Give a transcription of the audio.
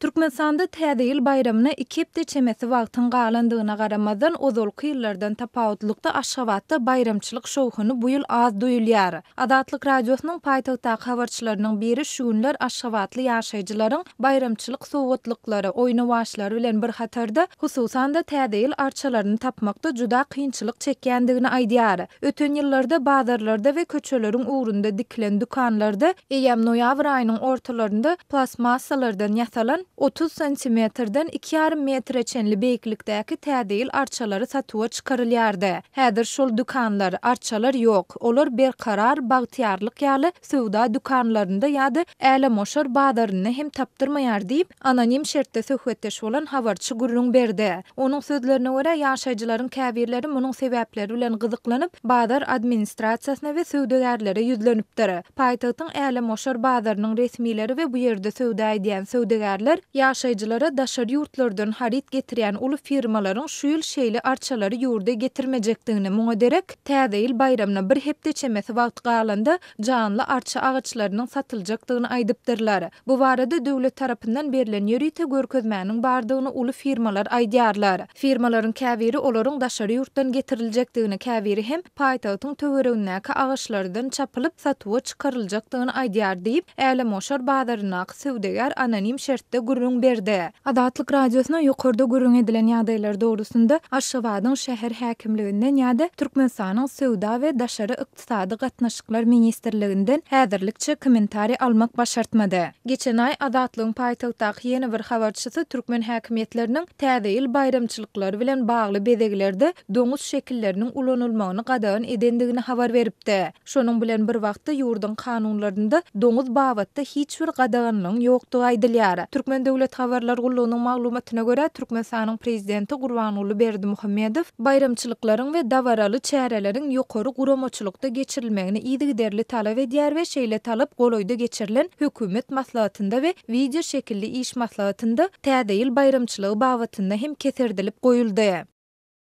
Türkmenistanda Täze ýyl baýramyna iki hepde çemesi wagtyň galandygyna garamazdan, ozalky ýyllardan tapawutlykda Aşgabatda baýramçylyk şowhuny bu ýyl az duýulýar. Azatlyk Radiosynyň paýtagtdaky habarçylarynyň biri şu günler aşgabatly ýaşaýjylaryň baýramçylyk sowgatlyklary, oýnawaçlary bilen bir hatarda, hususan-da Täze ýyl arçalaryny tapmakda juda kynçylyk çekýändigini aýdýar. Öten ýyllarda bazarlarda we köçeleriň ugrunda dikilen dükanlarda eýýäm noýabr aýynyň ortalarynda plastmassalardan ýasalan, 30 santimetrden iki ýarym metre çenli beýiklikdäki Täze ýyl arçalary satuwa çykarylýardy. Häzir şol dükanlar, arçalar ýok. Olar Berkarar, Bagtyýarlyk ýaly söwda dükanlarynda ýa-da Älemoşar bazarynda hem tapdyrmaýar diýip, Anonim şertde söhbetdeş bolan habarçy gürrüň berdi. Onuň sözlerine görä, ýaşaýjylaryň käbirleri munuň sebäpleri bilen gyzyklanyp, bazar administrasiýasyna we söwdagärlere ýüzlenipdir. Paýtagtyň Älemgoşar bazarynyň resmileri we bu ýerde söwda edýän söwdagärler ýaşaýjylara daşary ýurtlardan haryt getirýän uly firmalaryň şu ýyl şeýle arçalary ýurda getirmejekdigini, muňa derek, Täze ýyl baýramyna bir hepde çemesi wagt galanda janly arça agaçlarynyň satyljakdygyny aýdypdyrlar. Bu barada döwlet tarapyndan berlen ýörite görkezmäniň bardygyny uly firmalar aýdýarlar. Firmalaryň käbiri olaryň daşary ýurtdan getiriljekdigini, käbiri hem paýtagtyň töweregindäki agaçlardan çapylyp, satuwa çykaryljakdygyny aýdýar diýip, Älemgoşar bazaryndaky söwdagär anonim şertde gürrüň berdi. Azatlyk Radiosyna ýokarda gürrüň edilen ýagdaýlar dogrusynda Aşgabadyň şäher häkimliginden ýa-da Türkmenistanyň Söwda we daşary Ykdysady gatnaşyklar ministrliginden häzirlikçe kommentariý almak başartmady. Geçen aý Azatlygyň paýtagtdaky ýene bir habarçysy türkmen häkimiýetleriniň Täze ýyl baýramçylyklary bilen bagly bezeglerde doňuz şekilleriniň ulanylmagyny gadagan edendigini habar beripdi. Şonuň bilen bir wagtda ýurduň kanunlarynda doňuz babatda hiç bir gadaganlygyň ýokdugy aýdylýar. Türkmen döwlet habarlar gullugynyň maglumatyna görä, Türkmenistanyň prezidenti Gurbanguly Berdimuhamedow baýramçylyklaryň we dabaraly çäreleriň ýokary guramaçylykda geçirilmegini yzygiderli talap edýär we şeýle talap golaýda geçirilen hökümet maslahatynda we wideo şekilli iş maslahatynda Täze ýyl baýramçylygy babatynda hem keserdilip goýuldy.